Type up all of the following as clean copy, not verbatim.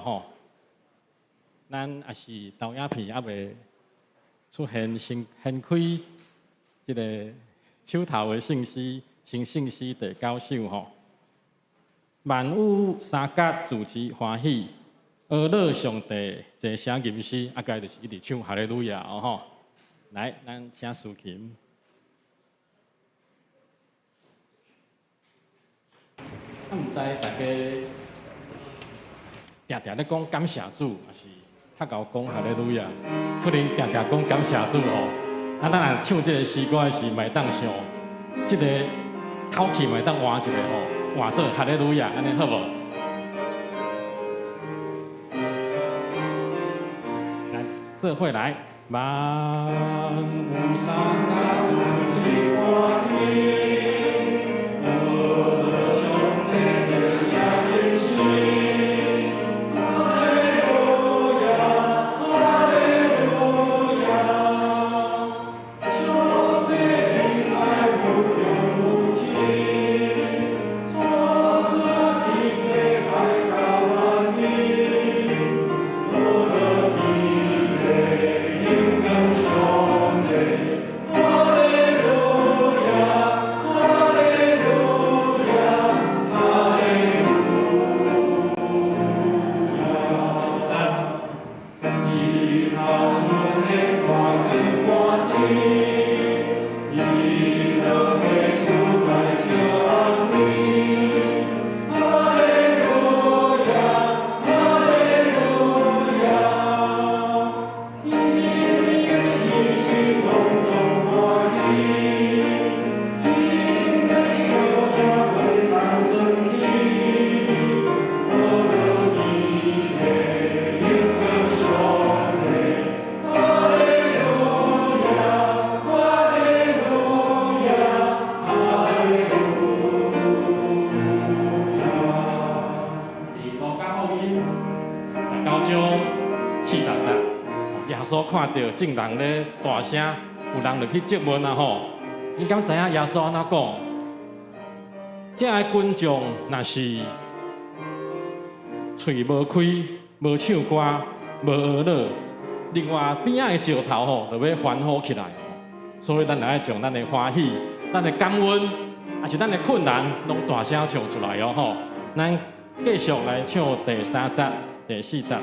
吼。咱也是投影片猶未出現，先掀開這个手頭的聖詩，先聖詩第九首吼。萬有相佮自之歡喜，呵咾上帝齊聲吟詩，啊，該就是一直唱哈利路亞哦吼。來，咱請司琴。啊，毋知大家定定咧講感謝主，抑是較𠢕講哈利路亞？可能定定講感謝主吼。啊，咱若唱這个詩歌時，嘛會當想，這个口氣嘛會當換一个吼，換做哈利路亞，按呢好無？來，做伙來，萬有相佮自之歡喜。看著眾人咧大聲，有人就去質問啊吼，你敢知影耶穌按怎講？這个群眾若是喙無開、無唱歌、無呵咾，另外邊仔的石頭吼，就欲歡呼起來。所以咱愛將咱的歡喜、咱的感恩，抑是咱的困難，攏大聲唱出來哦吼。咱繼續來唱第三節、第四節。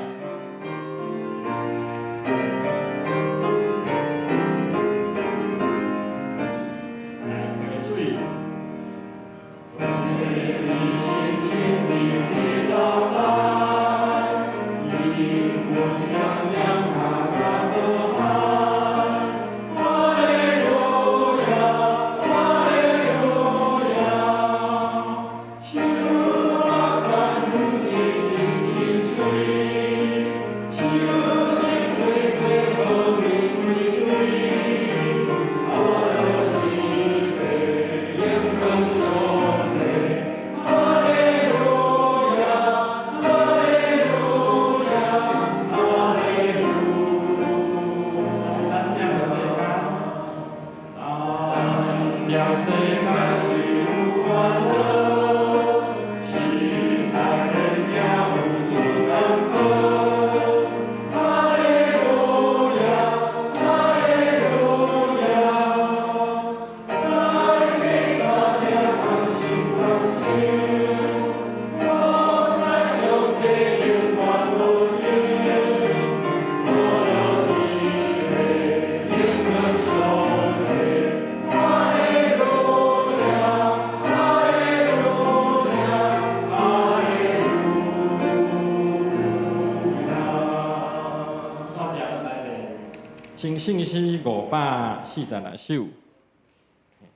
新聖詩546首，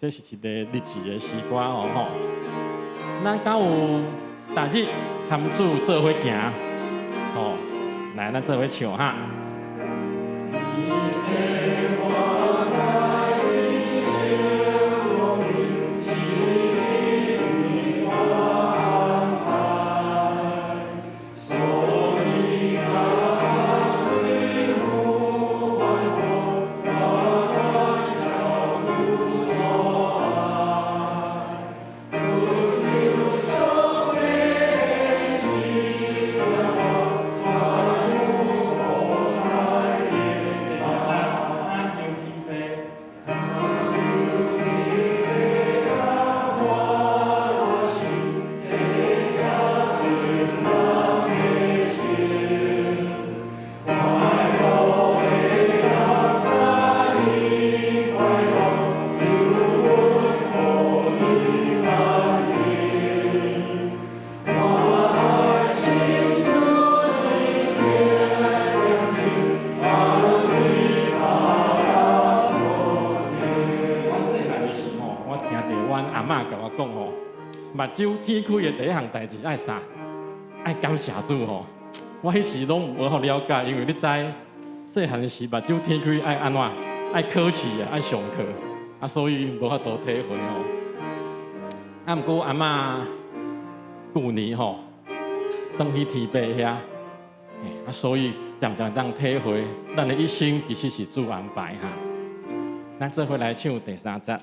這是一個勵志的詩歌哦吼。咱敢有逐日含主做伙行，吼，來，咱做伙唱哈。講吼，目睭天開的第一項代誌愛啥？愛感謝主吼。我彼時攏無好了解，因為你知細漢時目睭天開愛按怎？愛考試啊，愛上課啊，所以無法度體會吼。啊，毋過阿嬤舊年吼，轉去天父遐，啊，所以漸漸當體會，咱的一生其實是主安排哈。咱做伙來唱第三節。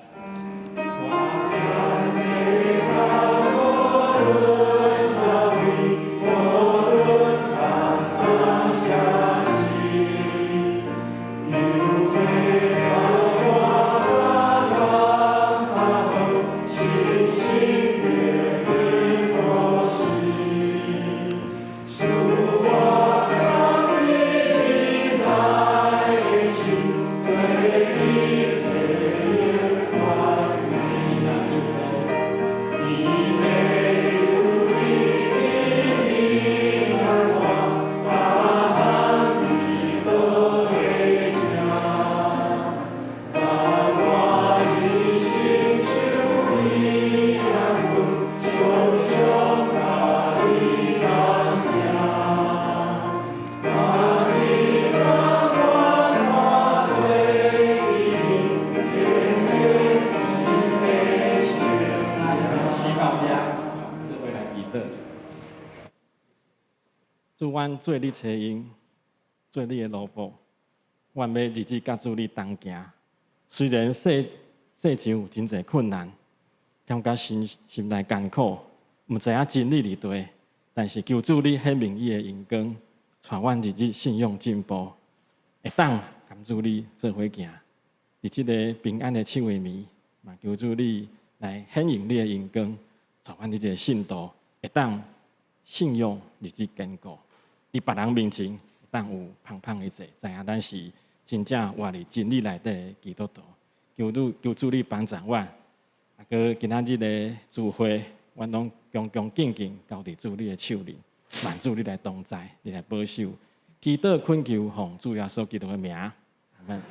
主，阮做你差用，做你的奴僕，阮欲日日佮主你同行。雖然世世上有真濟困難，感覺心心內艱苦，毋知影真理佇佗，但是求主你顯明伊的榮光，帶阮日日信仰進步，會當佮主你做伙行。佇這个平安的七月暝，嘛求主你來顯現你的榮光，帶阮這個信徒會當信仰日日堅固。佇別人面前，會當有芳芳的勢，知影咱是真正活佇真理內底的基督徒。求主求主你幫助阮，啊，閣今仔日的聚會，阮攏恭恭敬敬交佇主你的手裡，願主你來同在，你來保守。祈禱懇求奉主耶穌基督的名，阿們。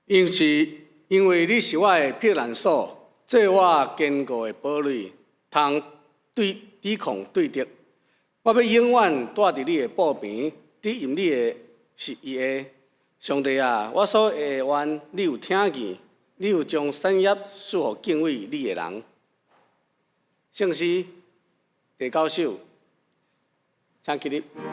因為你是我的避難所，做我堅固的堡壘，通對抵抗對敵。我欲永遠蹛佇你的布棚，只因你的是義的。上帝啊，我所下的願，你有聽見，你有將產業賜予敬畏你的人。聖詩第九首，請起立。請坐。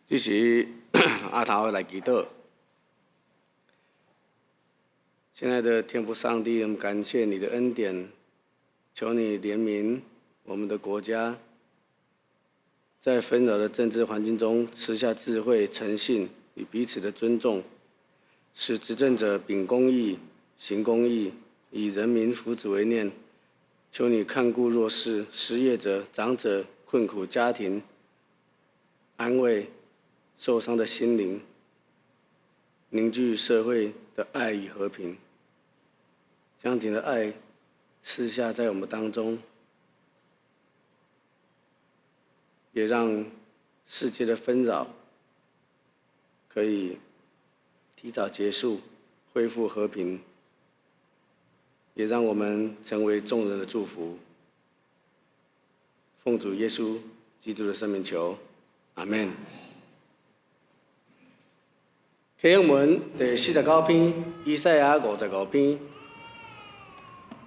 這時阿頭來祈禱。親愛的天父上帝，我們感謝你的恩典，求你憐憫我們的國家，在紛擾的政治環境中，賜下智慧、誠信與彼此的尊重，使執政者秉公義、行公義，以人民福祉為念。求你看顧弱勢、失業者、長者、困苦家庭，安慰受傷的心靈，凝聚社會的愛與和平，將你的愛賜下在我們當中，也讓世界的紛擾可以提早結束，恢復和平，也讓我們成為眾人的祝福。奉主耶穌基督的聖名求，阿門。啟應文第49篇，以賽亞55篇。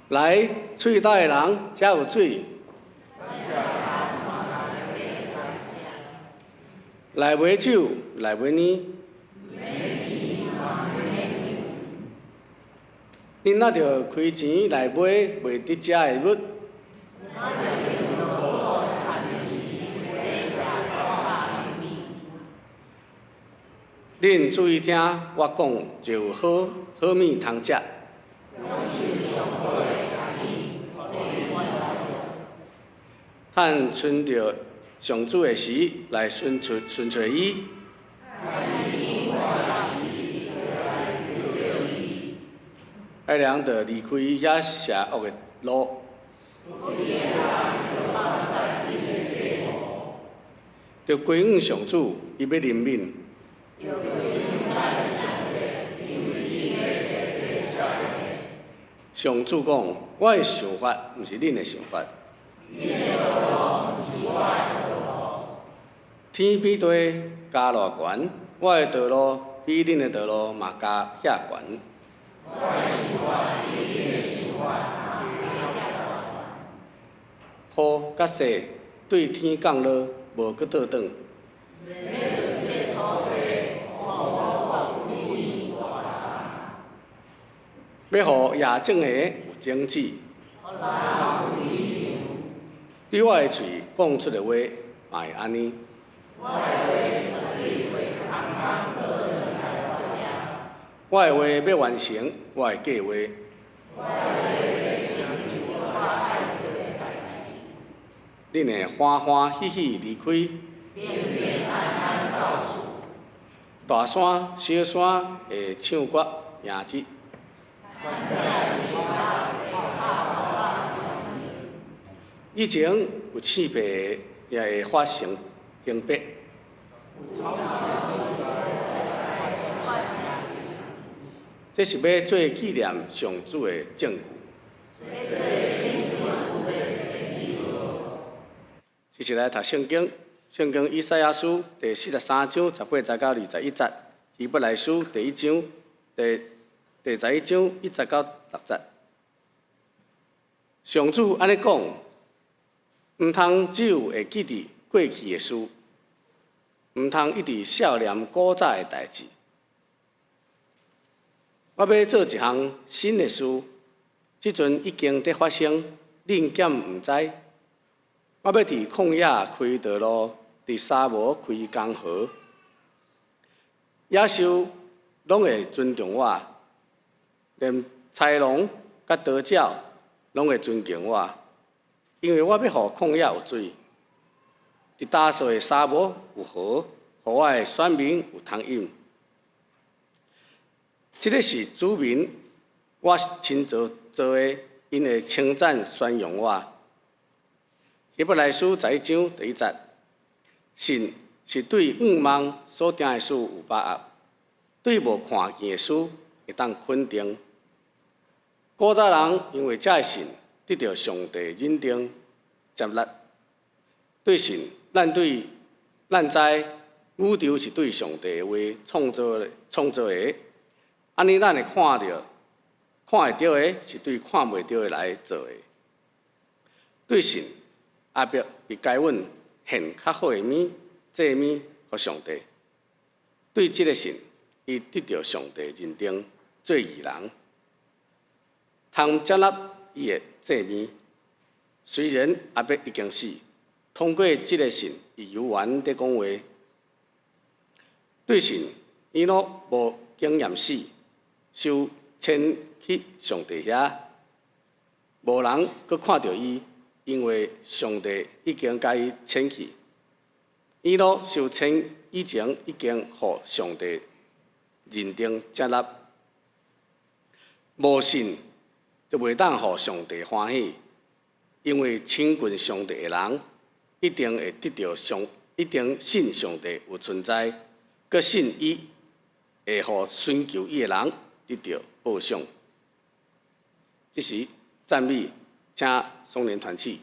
來，喙焦的人，遮有水；來買酒，來買奶。恁若著開錢來買袂得食的物。恁注意聽我講，就有好好物通食。趁尋著上主的時，來尋揣尋揣伊。彼人就離開遐邪惡的路。著歸向上主，伊欲憐憫。上主講：我的想法毋是恁的想法。天比地加偌懸，我的道路比恁的道路嘛加遐懸。雨佮雪對天降落，無閣倒轉。欲予野種的有種子。對我的喙講出的話，嘛會按呢。我的話欲完成我的計畫。恁會歡歡喜喜離開。大山、小山會唱歌迎接。以前有刺鼻的，也會發生刑白。這是欲做紀念上主的證據。接下來讀聖經，聖經以賽亞書第43章18節到21節，希伯來書第一章第11章1節到6節。上主按呢講，毋通只有會記佇過去的事，毋通一直數念古早的代誌。我欲做一項新的事，這陣已經佇發生，恁敢毋知？我欲佇曠野開道路，佇沙漠開江河。野獸攏會尊重我，連豺狼佮刀鳥攏會尊敬我，因為我欲予曠野有水，佇焦燥的沙漠有河，予我的選民有通飲。這个是子民，我親自做的，𪜶會稱讚宣揚我。希伯來書11章第1節，信是對向望所定的事有把握，對無看見的事會當肯定。古早人因為這个信得著上帝認定接納。對信，咱知宇宙是對上帝的話創造的。按呢，咱會看會著的，是對看袂著的來做的。對信，亞伯比該隱獻較好的物、祭物予上帝。對這个信，伊得著上帝認定做義人，通接納伊的祭物。雖然亞伯已經死，通過這个信，伊猶原佇講話。對信，以諾無經驗死，受遷去上帝遐，無人閣看著伊，因為上帝已經共伊遷去。以諾受遷以前，已經予上帝認定接納。無信就袂當予上帝歡喜，因為親近上帝的人，一定會得著上，一定信上帝有存在，閣信伊會予尋求伊的人得著報賞。這時讚美，請少年團契。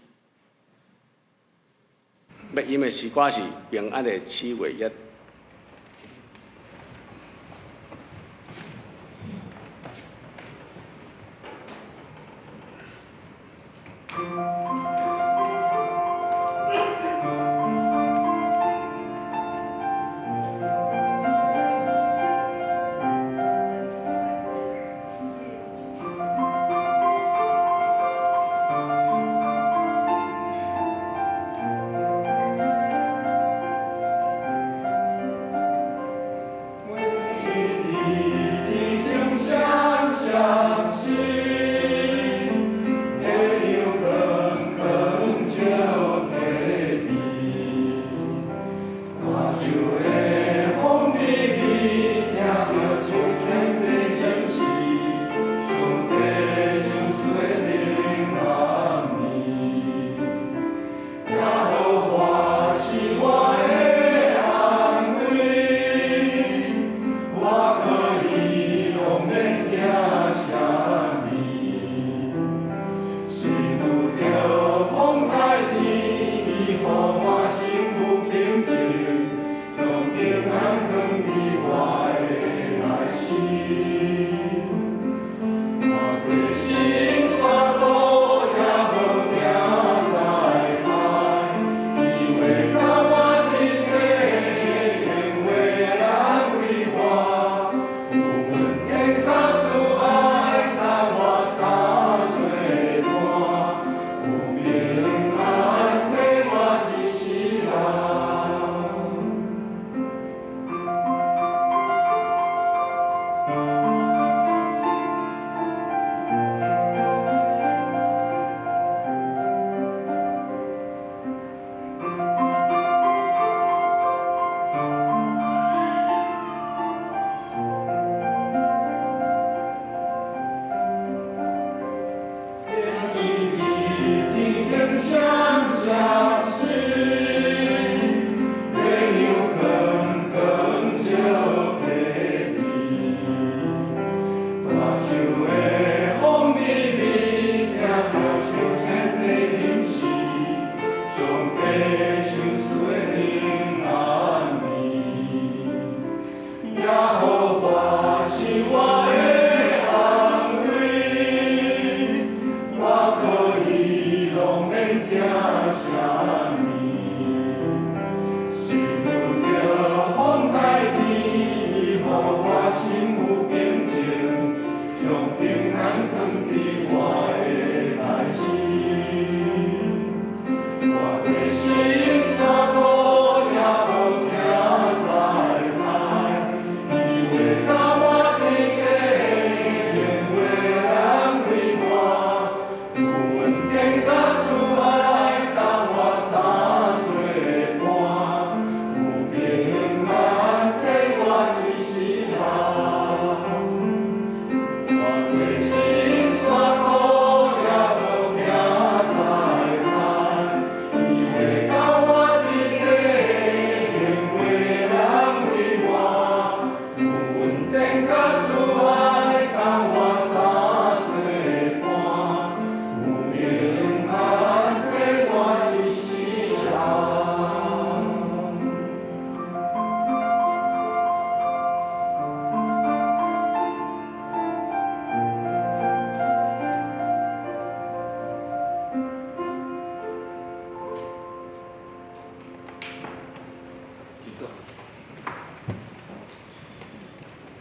欲吟的詩歌是《平安的七月一》。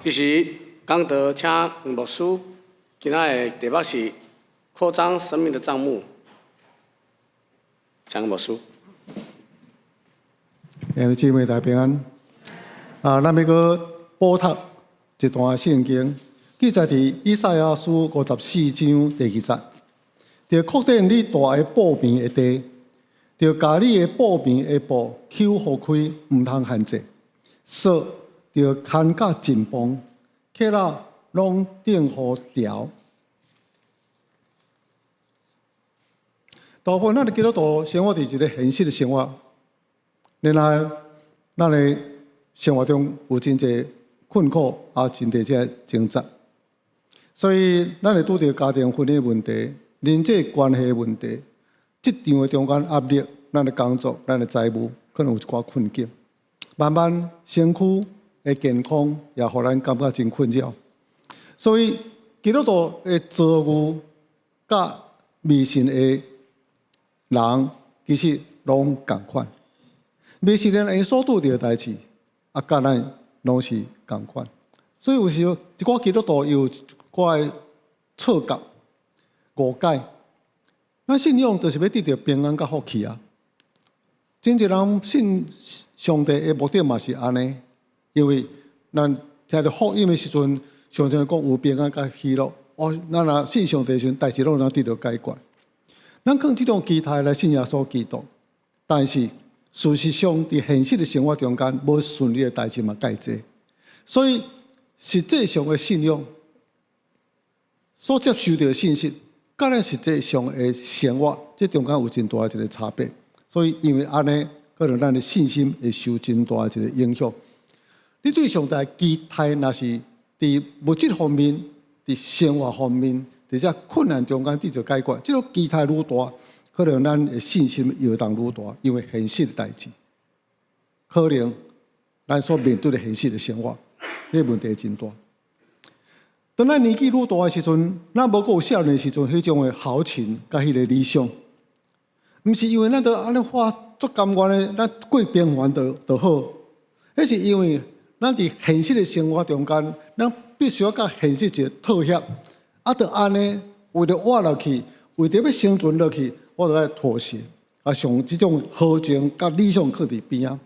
这时讲道请黄牧师，今仔的题目是扩张生命的帐幕，请牧师。兄弟姊妹大家平安。啊，咱欲閣補讀一段聖經，記載佇以賽亞書54章第二節。著擴展你大的布棚的地，著共你的布棚的布搝予開，毋通限制。索著牽甲盡磅，刻了攏釘予牢。大部分咱的基督徒生活佇一个現實的生活，然後咱的生活中有真濟困苦，也真濟這掙扎，所以咱會拄著家庭婚姻問題、人際關係問題、職場的中間壓力、咱的工作、咱的財務，可能有一寡困境。慢慢身軀的健康也予咱感覺真困擾，所以基督徒的遭遇佮未信的人其實攏仝款。未信的人所拄著的代誌，啊，佮咱攏是仝款。所以有時一寡基督徒有一寡的錯覺、誤解。咱信仰就是欲得著平安佮福氣啊！真濟人信上帝的目的嘛是按呢，因為咱聽著福音的時陣，常常講有平安佮喜樂。哦，咱若信上帝的時陣，代誌攏會當得著解決。咱囥這種期待來信耶穌基督，但是事實上佇現實的生活中間，無順利的代誌嘛蓋濟。所以實際上的信仰所接受著的信息，佮咱實際上的生活，這中間有真大的一個差別。所以因為按呢，可能咱的信心會受真大的一個影響。你對上帝期待，若是佇物質方面、佇生活方面，佇這困難中間得著解決，這種期待愈大，可能咱的信心搖動愈大，因為現實的代誌，可能咱所面對的現實的生活，這個問題真大。當咱年紀愈大的時陣，咱無閣有少年時陣彼種的豪情佮彼個理想，毋是因為咱都按呢活足甘願的，咱過平凡就好，彼是因為咱佇現實的生活中間，咱必須要佮現實一個妥協，啊，就按呢為著活落去，為著欲生存落去，我就愛妥協，啊，將這種豪情佮理想囥佇邊仔。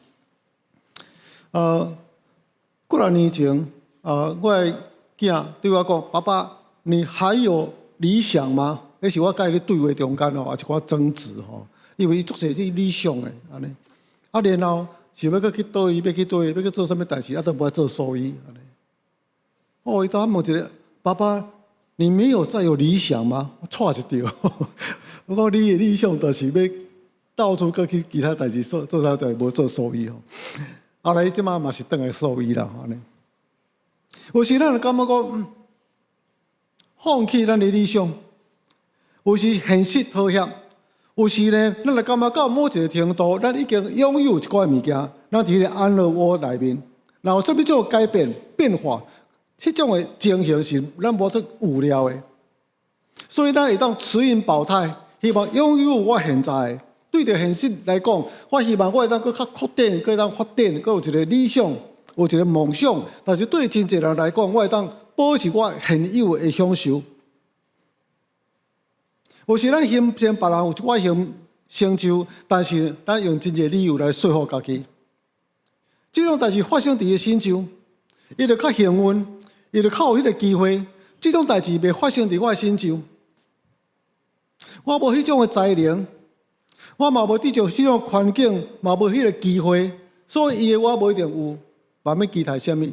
幾若年前，我的囝對我講：爸爸，你還有理想嗎？彼是我佮伊咧對話中間吼，也一寡爭執吼，因為伊足濟這理想的按呢，啊，然後想欲閣去佗位，欲去佗位，欲去做啥物代誌，啊，都無愛做獸醫按呢。哦，伊拄仔問一个，爸爸，你沒有再有理想嗎？我掣一著，我講你的理想就是欲到處閣去其他代誌做做啥代，無做獸醫吼。後來伊這擺嘛是轉來獸醫啦，按呢。有時咱就感覺講，放棄咱的理想，有時現實妥協，有時呢，咱會感覺到某一個程度，咱已經擁有一寡物件，咱佇彼個安樂窩內面，然後啥物種改變變化，這種的情形是咱無法預料的。所以咱會當持盈保泰，希望擁有我現在的。對著現實來講，我希望我會當閣較擴展，閣會當發展，閣有一個理想，有一個夢想。但是對真濟人來講，我會當保持我現有的享受。有時咱羨慕別人有一寡成就，但是咱用真濟理由來說服家己。這種代誌發生佇伊身上，伊就較幸運，伊就較有彼個機會。這種代誌袂發生佇我身上，我無彼種的才能，我嘛無佇著彼種環境，嘛無彼個機會，所以伊的我無一定有，嘛免期待啥物。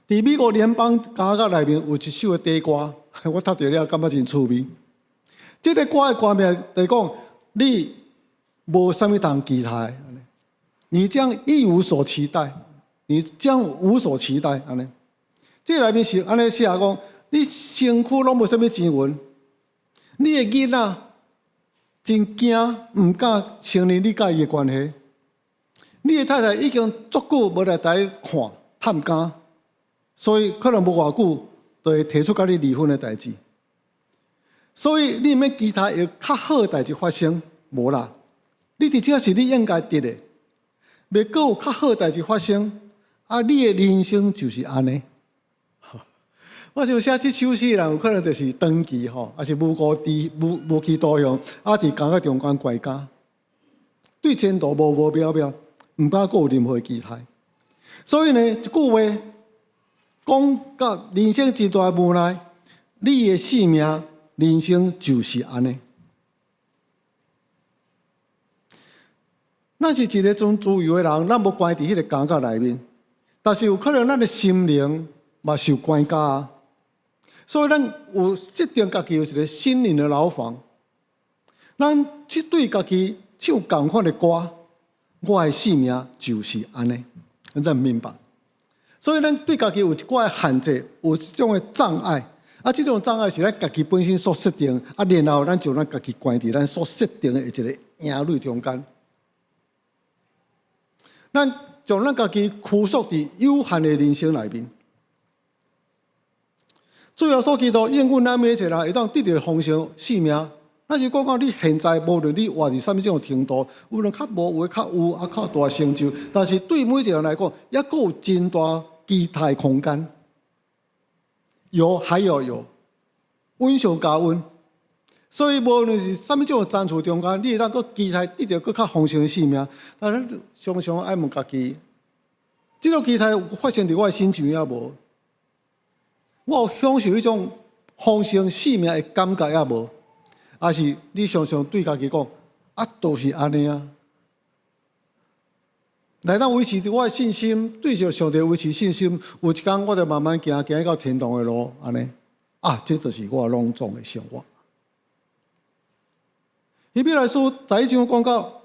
佇美國聯邦監獄內面有一首的短歌，我讀著了感覺真趣味。這个歌的歌名就講：你無啥物通期待，你將一無所期待，你將無所期待，按呢。這內面是按呢寫講：你身軀攏無啥物錢銀，你的囡仔真驚，毋敢承認你佮伊的關係。你的太太已經足久無來共你看探監。所以可能無偌久，就會提出佮你離婚的代誌。所以你毋免期待有較好的代誌發生，無啦。你佇這是你應該得的，袂閣有較好的代誌發生，啊，你的人生就是按呢。我想寫這首詩的人，有可能就是長期吼，抑是無辜佇無無期徒刑，啊，佇監獄中間關監，對前途無無渺渺，毋敢閣有任何期待。所以呢，一句話講甲人生真大無奈，你的性命、人生就是按呢。咱是一个真自由的人，咱無關佇彼個監獄內面，但是有可能咱的心靈嘛受關監啊。所以咱有設定家己有一個心靈的牢房，咱去對家己唱仝款的歌，我的性命就是按呢，咱明白。所以咱對家己有一寡限制，有這種的障礙。啊，這種障礙是咱家己本身所設定，啊，然後咱將咱家己關佇咱所設定的一個營壘中間。咱將咱家己拘束佇有限的人生內面。主耶穌基督應允咱每一個人會當得著豐盛性命。咱是講講你現在無論你活佇啥物種程度，有人較無，有的較有，啊較大成就。但是對每一個人來講，猶閣有真大期待空間。有還有有，穩上加穩。所以無論是啥物種層次中間，你會當閣期待得著閣較豐盛的性命。但咱常常愛問家己，這種期待有發生佇我的身上抑無？我有享受彼種豐盛性命的感覺抑無？抑是你常常對家己講，啊，就是按呢啊。來當維持著我的信心，對著上帝維持信心，有一工我就慢慢行，行到天堂的路，按呢啊，這就是我攏總的生活。希伯來書十一章講到，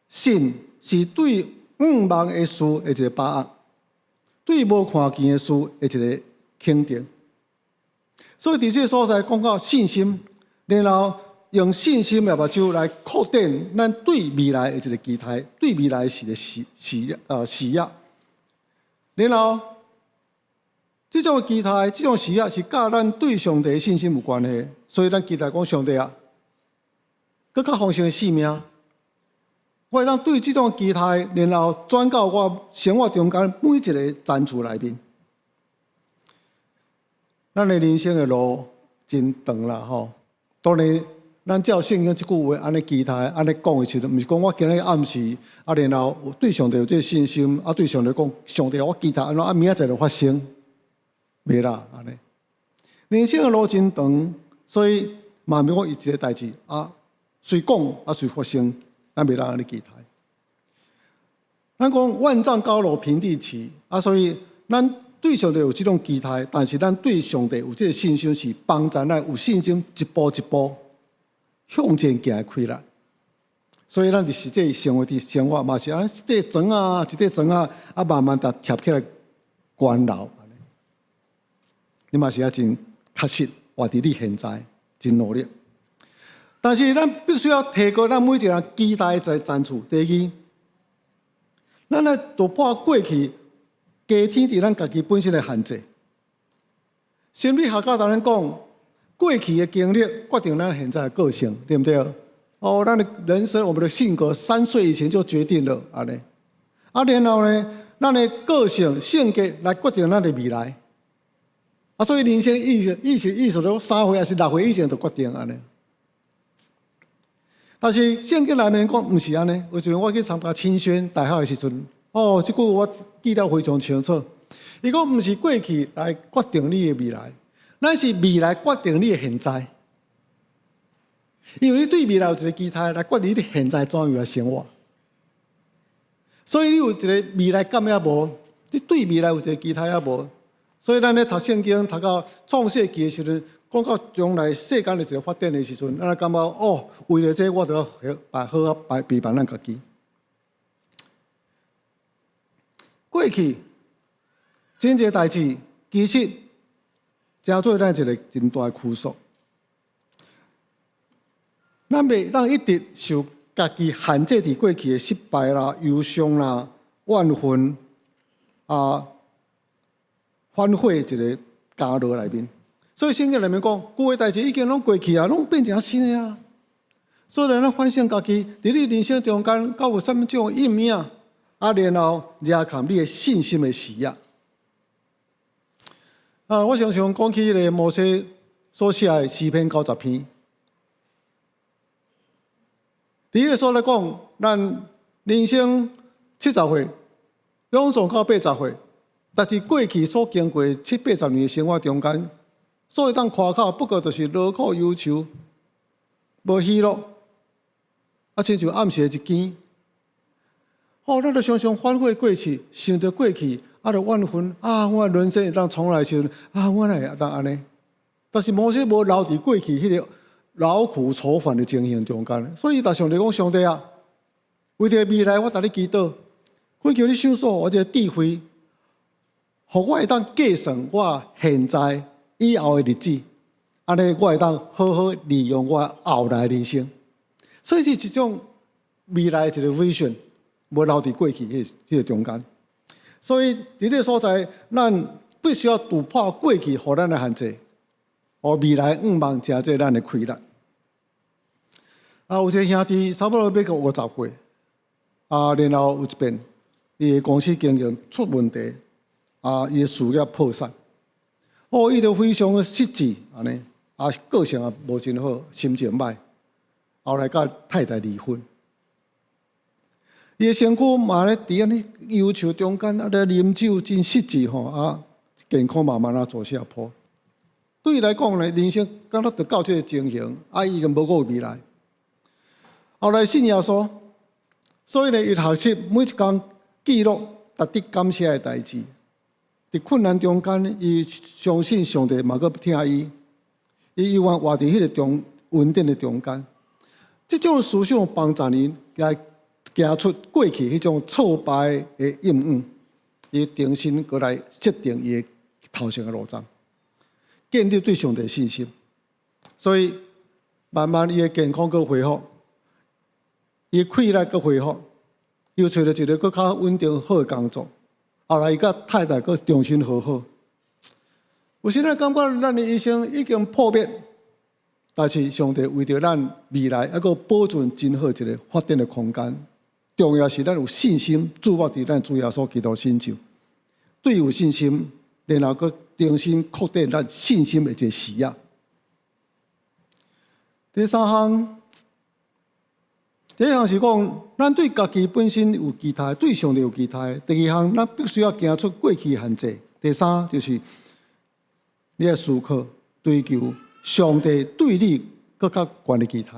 信是對向望的事的一個把握，對無看見的事的一個肯定。所以佇這個所在講到信心，然後用信心的目睭來擴展咱對未來的一個期待，對未來是個視視視野。然後這種期待、這種視野是佮咱對上帝的信心有關係，所以咱期待講上帝啊，閣較豐盛的性命，我會當對這種期待，然後轉到我生活中間每一個層次內面。咱的人生的路真長啦吼，當然，咱照聖經這句話按呢期待、按呢講的時陣，毋是講我今日暗時啊，然後對上帝有這個信心，啊，對上帝講，上帝我期待按怎啊，明仔載就發生，袂啦，按呢。人生的路真長，所以嘛毋是講伊一個代誌啊，隨講啊隨發生，咱袂當按呢期待。咱講萬丈高樓平地起，啊，所以咱對上帝有這種期待，但是咱對上帝有這個信心，是幫助咱有信心一步一步向前行的氣力。所以咱佇實際生活佇生活嘛是按呢一塊磚仔，一塊磚仔，啊慢慢共疊起來懸樓。你嘛是愛真確實活佇你現在，真努力。但是咱必須要提高咱每一個人期待的層次。第二，咱來突破過去加添佇咱家己本身的限制。心理學家當咱講，過去的經歷決定咱現在的個性，對毋對？哦，咱的人生，我們的性格，3歲以前就決定了，按呢。啊，然後呢，咱的個性、性格來決定咱的未來。啊，所以人生意思、意思、意思都3歲還是6歲以前就決定按呢。但是聖經內面講毋是按呢。有時陣我去參加青宣大學的時陣，哦，這句我記得非常清楚。伊講毋是過去來決定你的未來，乃是未來決定你的現在。因為你對未來有一個期待，來決定你現在怎樣來生活。所以你有一個未來感抑無？你對未來有一個期待抑無？所以咱咧讀聖經讀到創世記的時陣，講到將來世間的一個發展的時陣，咱感覺哦，為著這個我就要好好擺備辦咱家己。過去真濟代誌，其實成做咱一個真大的拘束。咱袂當一直受家己限制佇過去的失敗啦、憂傷啦、怨恨啊、反悔一個監牢內面。所以聖經內面講，舊的代誌已經攏過去啊，攏變成新的啊。所以咱反省家己，佇你人生中間，敢有啥物種陰影？啊，然後惹砍你的信心的視野。啊，我常常講起彼個摩西所寫的詩篇90篇。佇彼個所在講，咱人生70歲，勇壯到80歲，但是過去所經過七八十年的生活中間，所會當誇口，不過就是勞苦憂愁，無喜樂，啊，親像暗時的一更。哦，咱就常常反悔過去，想著過去，啊，就怨恨啊！我人生會當重來時陣，啊，我哪會當按呢？但是摩西無留佇過去彼個勞苦愁煩的情形中間，所以伊就上帝講：上帝啊，為著未來，我共你祈禱，懇求你賞賜我這個智慧，予我會當計算我現在以後的日子，按呢我會當好好利用我後來的人生。所以是一種未來的一個 vision。無留佇過去彼個中間，所以佇這個所在，咱必須要突破過去予咱的限制，予未來向望成做咱的氣力。啊，有一個兄弟差不多欲過50歲，啊，然後有一遍，伊的公司經營出問題，啊，伊的事業破產，哦，伊就非常的失志，按呢，啊，個性也無真好，心情䆀，後來佮太太離婚。伊的身軀嘛咧佇按呢憂愁中間，啊咧啉酒真失志吼，啊健康慢慢仔走下坡。對伊來講呢，人生敢若就到這個情形，啊伊已經無閣有未來。後來信耶穌，所以呢，伊學習每一工記錄值得感謝的代誌。佇困難中間，伊相信上帝嘛閣疼伊，伊猶原活佇彼個中恩典的中間。這種思想幫助伊來行出過去彼種挫敗的陰影，伊重新閣來設定伊的頭前的路障，建立對上帝的信心。所以慢慢伊的健康閣恢復，伊的氣力閣恢復，又揣著一个閣較穩定好的工作。後來伊佮太太閣重新和好。有時咱感覺咱的一生已經破滅，但是上帝為著咱未來猶閣保存真好一個發展的空間。重要是咱有信心，注目佇咱主耶穌基督身上，對伊有信心，然後閣重新擴展咱信心的一個視野。第三項，第一項是講，咱對家己本身有期待，對上帝有期待。第二項，咱必須要行出過去的限制。第三，就是你愛思考、追求上帝對你閣較懸的期待。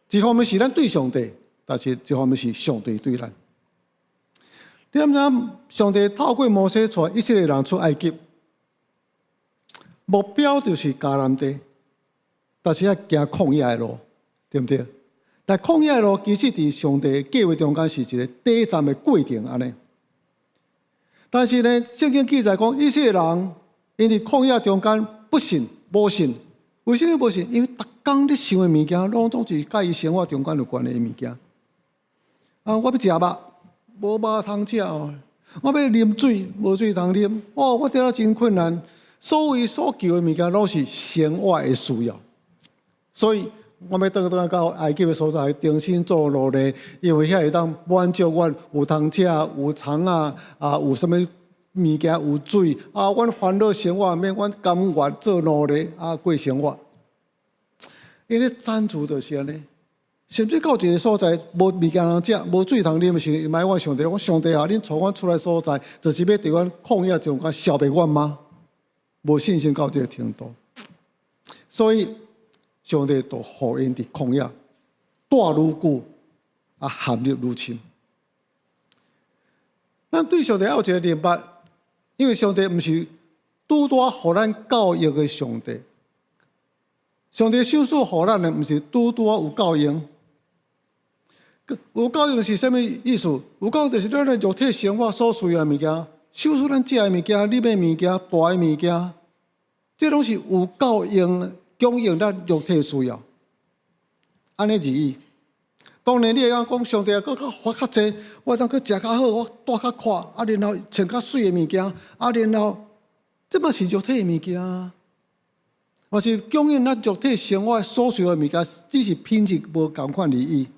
一方面是咱對上帝。但是一方面是上帝對咱，你知毋知？上帝透過摩西帶以色列人出埃及，目標就是迦南地，但是愛行曠野的路，對毋對？但曠野的路其實佇上帝計劃中間是一個短暫的過程，按呢。但是呢，聖經記載講，以色列人𪜶佇曠野中間不信、無信，為什麼無信？因為逐工咧想的物件，攏總是佮伊生活中間有關的物件。啊，我欲食肉，無肉通食哦。我欲啉水，無水通啉。哦，我這下真困難。所謂所求的物件，攏是生活的需要。所以，我欲轉轉到埃及的所在，重新做奴隸，因為遐會當滿足阮有通食，有床仔，啊，有啥物物件，有水，啊，阮煩惱生活免，阮甘願做奴隸啊，過生活。𪜶咧爭取就是按呢，甚至到一个所在無物件通食，無水通啉的時陣，伊埋怨上帝，講上帝啊，恁帶阮出來所在，就是欲佇阮曠野中間消滅阮嗎？無信心到這个程度，所以上帝就予𪜶佇曠野蹛愈久，啊，陷入愈深。咱對上帝愛有一个明白，因為上帝毋是拄拄仔予咱夠用的上帝。上帝賞賜予咱的，毋是拄拄仔有夠用。有夠用是啥物意思？有夠用就是咱的肉體生活所需要的物件，賞賜咱食的物件、啉的物件、帶的物件，這攏是有夠用，供應咱肉體需要。按呢而已。當然，你會當講上帝啊，閣較發較濟，我會當閣食較好，我蹛較闊，啊，然後穿較媠的物件，啊，然後這嘛是肉體的物件。嘛是供應咱肉體生活所需的物件，只是品質無仝款而已。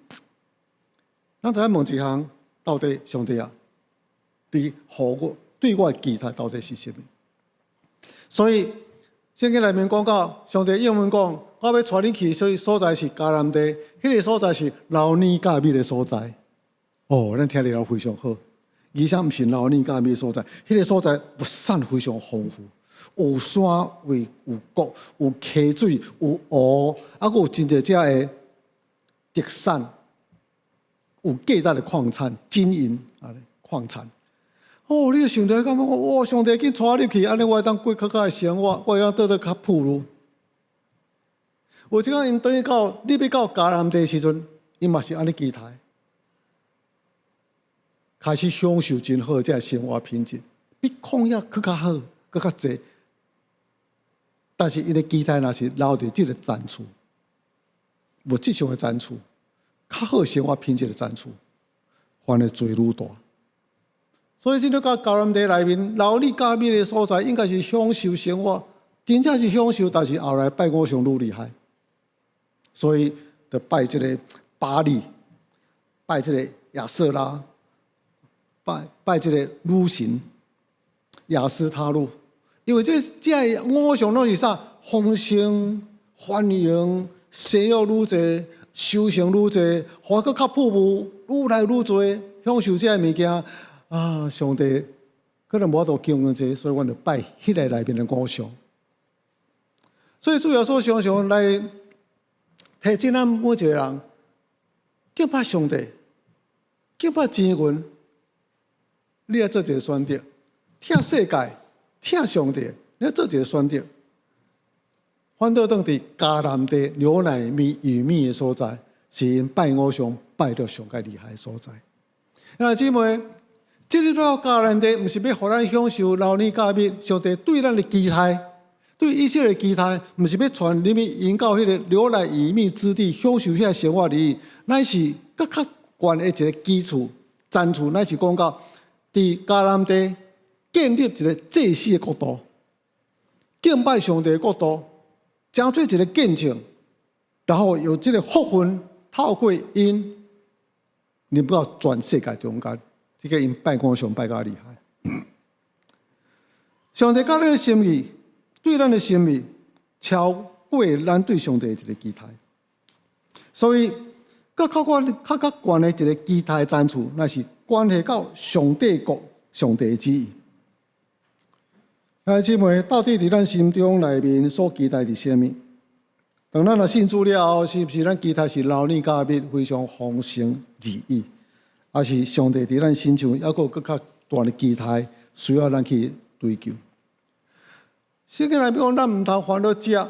咱就愛問一項，到底上帝啊，你予我對我的期待到底是啥物？所以聖經內面講到，上帝應允講，我欲帶恁去的所在是迦南地，彼个所在是流奶佮蜜的所在。哦，咱聽了非常好。而且毋是流奶佮蜜的所在，彼个所在物產非常豐富。有山有有谷，有溪水，有湖，啊，閣有真濟隻的特產，有價值的礦產，金銀啊，礦產。哦，你就想著感覺講，哇！上帝緊帶我入去，按呢我會當過較好的生活，我會當倒得較富裕。有一工𪜶轉去到，你欲到迦南地時陣，𪜶嘛是按呢期待，開始享受真好的這个生活品質，比曠野閣較好，閣較濟。但是𪜶的期待若是留佇這个層次，物質上的層次，較好生活品質的層次，犯的罪愈大。所以進入到迦南地內面，流奶佮蜜的所在，應該是享受生活，真正是享受，但是後來拜偶像愈厲害，所以就拜這个巴力，拜這个亞舍拉，拜拜這个女神亞斯他錄。因為這个偶像攏是啥？豐盛、繁榮、生育愈濟、收成愈濟，予閣較富裕，愈來愈濟，享受這个物件。啊！上帝可能無法度供應這個，所以阮就拜彼个內面的偶像。所以主耶穌常常來提醒咱每一个人，敬拜上帝，敬拜錢銀，你愛做一个選擇，疼世界，疼上帝，你愛做一个選擇。反倒轉佇迦南地流奶蜜與蜜的所在，是𪜶拜偶像拜得上蓋厲害的所在。兄弟姊妹，進入到迦南地，毋是欲予咱享受流奶佮蜜，上帝對咱的期待，對以色列的期待，毋是欲帶入去𪜶到彼个流奶與蜜之地享受遐个生活而已，乃是閣較懸的一个基礎、層次，乃是講到佇迦南地建立一个祭司的國度，敬拜上帝的國度，成做一个見證，然後有這个福分透過𪜶入到全世界中間。這个𪜶拜偶像拜較厲害。上帝佮咱的心意，對咱的心意，超過咱對上帝的一个期待。所以，閣較懸、較較懸的一个期待層次，乃是關係到上帝國、上帝的旨意。兄弟姊妹，到底佇咱心中內面所期待是啥物？當咱若信主了後，是毋是咱期待是流奶佮蜜，非常豐盛而已？抑是上帝佇咱身上猶閣有閣較大的期待，需要咱去追求？聖經內面講，咱毋通煩惱食，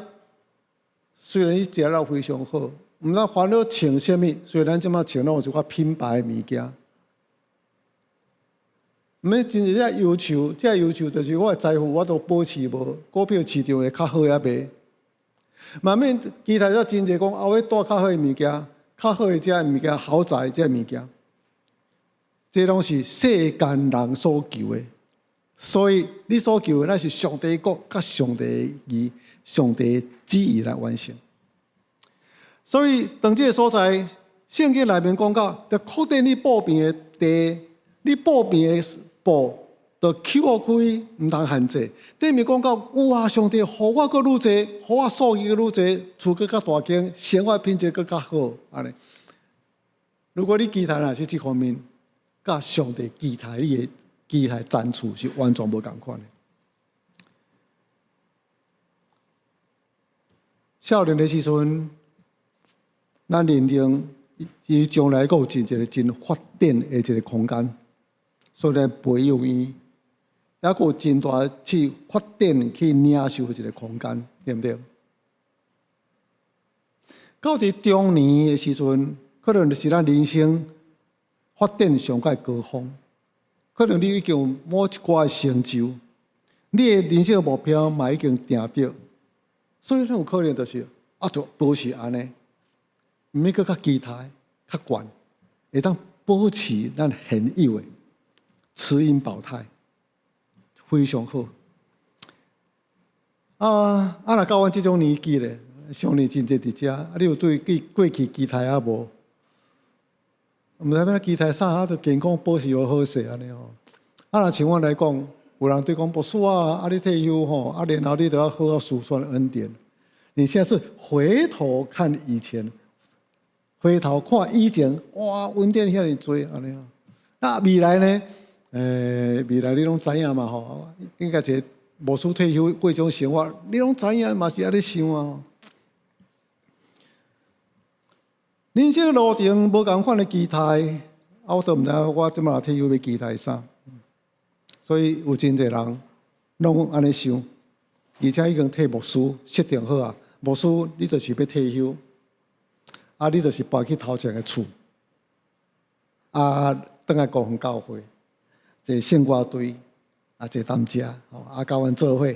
雖然你食了非常好，毋通煩惱穿啥物，雖然這擺穿攏有一寡品牌的物件。毋免真濟這憂愁，這憂愁就是我的財富我都保持無，股票市場會較好抑袂？嘛免期待遮真濟講，啊，我住較好的物件，較好的這物件，豪宅這物件，這攏是世間人所求的。所以你所求的，乃是上帝國佮上帝義、上帝旨意來完成。所以當這个所在，聖經內面講到，就確定你布平的地，你布平的布，就搝開，毋通限制。頂面講到，哇！上帝予我閣愈濟，予我數字閣愈濟，厝閣較大間，生活品質閣較好，按呢。如果你期待若是這方面，佮上帝期待你的期待層次是完全無仝款的。少年的時陣，咱認定伊將來閣有真一个真發展的一个空間，所以來培養伊，抑閣有真大去發展去領受一个空間，對毋對？到佇中年的時陣，可能就是咱人生發展上蓋高峰，可能你已經有某一寡成就，你的人生目標嘛已經定著，所以咱有可能就是啊，就保持按呢，毋免閣較期待較懸，會當保持咱現有的持盈保泰，非常好。啊啊！若到阮這種年紀咧，少年真濟佇遮，啊，你有對過去期待抑無？毋知欲期待啥，啊，就健康保持好好勢按呢吼。啊，若像阮來講，有人對講牧師啊，啊你退休吼，啊然後你就要好好數算恩典。你現在是回頭看以前，回頭看以前，哇，恩典遐爾濟按呢吼。啊，未來呢？未來你攏知影嘛吼，應該一個牧師退休過這種生活，你攏知影嘛是按呢想啊。人生路程無仝款的期待，啊，我都毋知我這擺退休欲期待啥。所以有真濟人攏按呢想，而且已經替牧師設定好啊，牧師你就是欲退休，啊，你就是搬去頭前的厝，啊，轉來高雄教會，坐聖歌隊，啊，坐擔遮，吼，啊，佮阮做伙，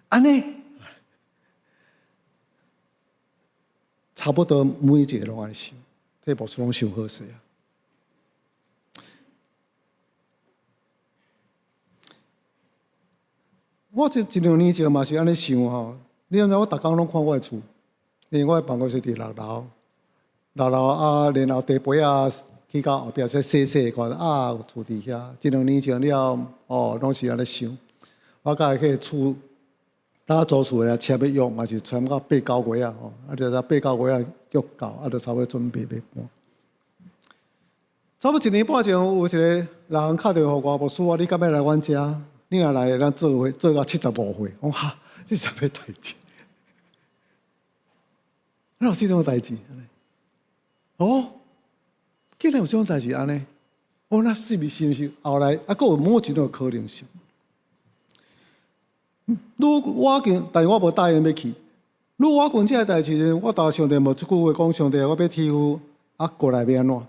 按呢，差不多每一个攏按呢想，替牧師攏想好勢啊。我這一兩年前嘛是按呢想吼，你知影我逐工攏看我的厝，因為我的辦公室佇六樓，六樓啊，然後地皮啊去到後壁說細細看啊，有厝佇遐。一兩年前了後，哦，攏是按呢想。我佮彼个厝，當租厝的簽約嘛是簽到八九月啊，吼，啊，就八九月啊約到，啊，就差不多準備欲搬。差不多一年半前，有一個人敲電話予我，牧師啊，你敢欲來阮遮？你若來，咱做伙做到75歲。我講哈，這是啥物代誌？哪有這種代誌？哦，竟然有這種代誌按呢？哦，那是毋是是毋是後來啊，閣有某一種可能性？如我見，但是我無答應欲去。如果我講這个代誌，我共上帝問一句話，講上帝，我欲退休，啊，過來欲按怎？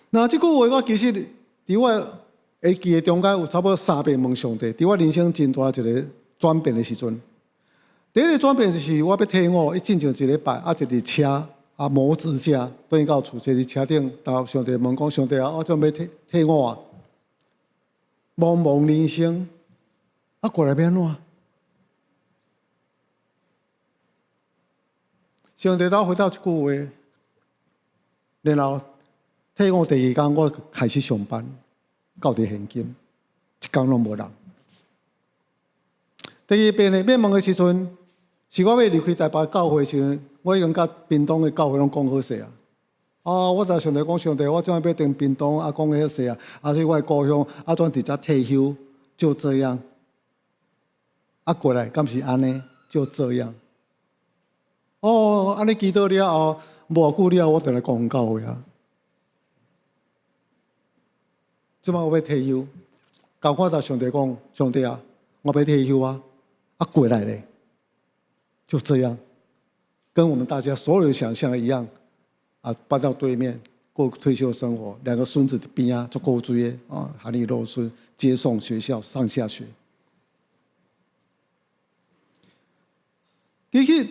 那這句話我其實佇我會記的中間有差不多三遍問上帝，佇我人生真大一个轉變的時陣。第一个轉變就是我欲退伍，伊進前一禮拜啊，一佇車啊磨指甲，轉到厝，坐佇車頂，共上帝問講：上帝啊，我準備退退伍啊，茫茫人生啊，過來欲按怎？上帝兜回答一句話，然後退伍第二工我開始上班。到佇現今，一工攏無人。第二遍呢，欲問的時陣，是我欲離開台北教會時陣，我已經佮屏東的教會攏講好勢啊。啊，我就上帝講，上帝，我這擺欲轉屏東，啊，講好勢啊，啊，是我的故鄉，啊，轉佇遮退休，就這樣。啊，過來敢是按呢？就這樣。哦，按呢祈禱了後，無偌久了後，我就來講教會啊。這擺我欲退休，共款就上帝講，上帝啊，我欲退休啊，啊過來咧，就這樣，跟我們大家所有想象一樣，啊，搬到對面過退休生活，兩個孫子佇邊仔足古錐的啊，含你老孫接送學校上下學。其實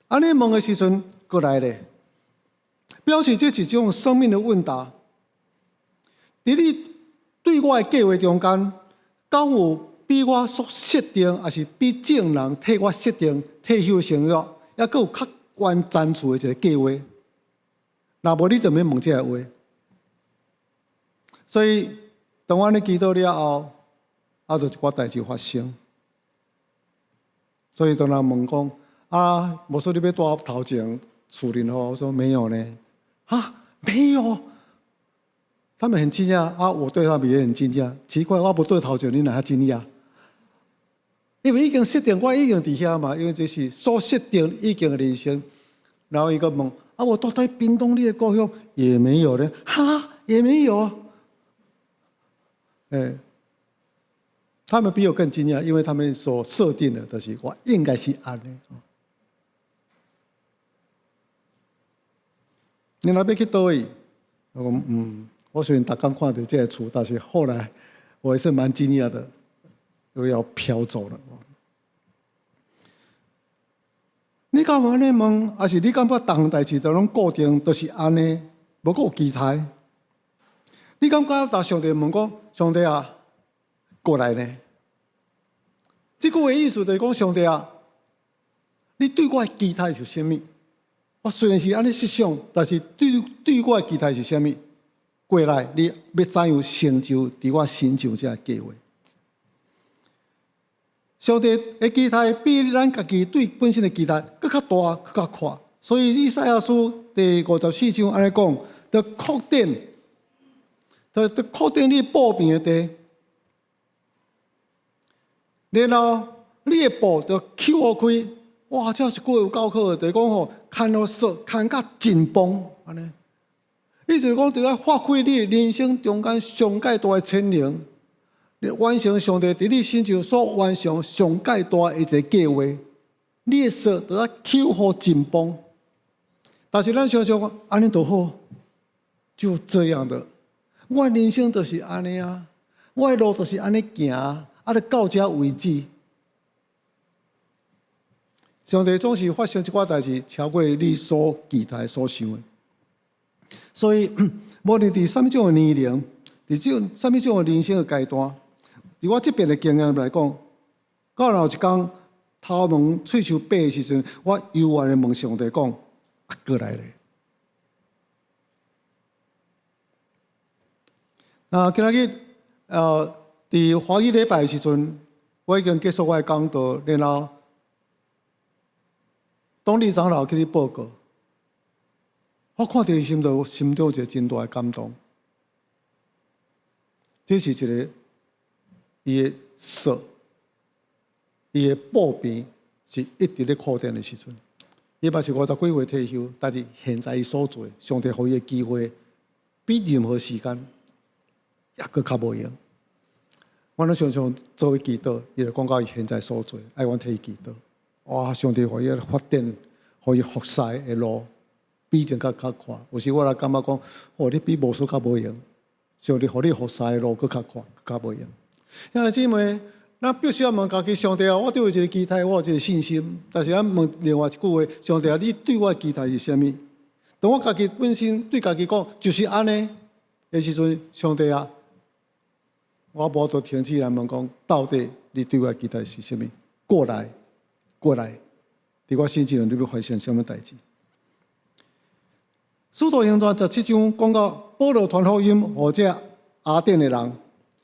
按呢問的時陣過來咧，表示這是一種生命的問答。佇你對我的計劃中間，敢有比我所設定，抑是比眾人替我設定退休生活，猶閣有較懸層次的一個計劃？若無你就免問這个話。所以當我按呢祈禱了後，啊，就一寡代誌發生。所以當人問講啊，牧師你欲蹛頭前厝裡吼？我說沒有呢。啊，沒有。他們很驚訝啊，我對他們也很驚訝。奇怪，我無蹛頭前，你哪會驚訝？因為已經設定，我已經佇遐嘛，因為這是所設定已經的人生。然後伊閣問啊，無蹛佇屏東你的故鄉也沒有咧，哈，也沒有。欸，他們比我更驚訝，因為他們所設定的就是我應該是按呢。你若欲去佗位？我講嗯，我雖然逐工看著這个厝，但是後來我也是蠻驚訝的，又要飄走了。你敢有按呢問，抑是你感覺逐項代誌都攏固定，都是按呢，無閣有期待？你感覺共上帝問講，上帝啊，過來呢？這句話意思就是講，上帝啊，你對我的期待是啥物？我雖然是按呢設想，但是對我的期待是啥物？過來，你欲怎樣成就佇我身上這个計劃？上帝的期待比咱家己對本身的期待閣較大、閣較闊。所以以賽亞書第54章按呢講，著擴展，著擴展你布平的地，然後你的布就搝予開。哇！這一句有夠好的，就是講吼，牽予索牽甲盡崩按呢。意思是講，著愛發揮你人生中間上蓋大的潛能，你完成上帝佇你身上所完成上蓋大的一个計劃，你的索著愛搝予盡崩。但是咱常常講，按呢就好，就這樣的。我的人生就是按呢啊，我的路就是按呢行，啊，就到這為止。上帝總是發生這寡代誌，超過你所期待、所想的。所以，無論佇啥物種的年齡，佇這種啥物種的人生的階段，佇我這邊的經驗來講，到若有一工頭毛喙鬚白的時陣，我猶原會問上帝講：啊，過來咧。啊，今仔日，佇華語禮拜的時陣，我已經結束我的講道，然後董理長老去咧報告，我看著伊心中心中有一個真大的感動。這是一個伊的索，伊的布邊是一直咧擴展的時陣。伊嘛是五十幾歲退休，但是現在伊所做，上帝予伊的機會，比任何時間猶閣較無閒。我攏常常做伊祈禱，伊就講到伊現在所做，愛阮替伊祈禱。哇！上帝予伊發展，予伊服侍的路比以前閣較闊。有時我來感覺講，哦，你比牧師較無閒。上帝予你服侍的路閣較闊，較無閒。兄弟姊妹，咱必須要問家己：上帝啊，我對有一个期待，我有一个信心。但是咱問另外一句話：上帝啊，你對我的期待是啥物？當我家己本身對家己講，就是按呢的時陣，上帝啊，我無法度停止來問講，到底你對我的期待是啥物？過來。過來，佇我身上，你欲發生啥物代誌？使徒行傳17章講到保羅傳福音予這雅典的人，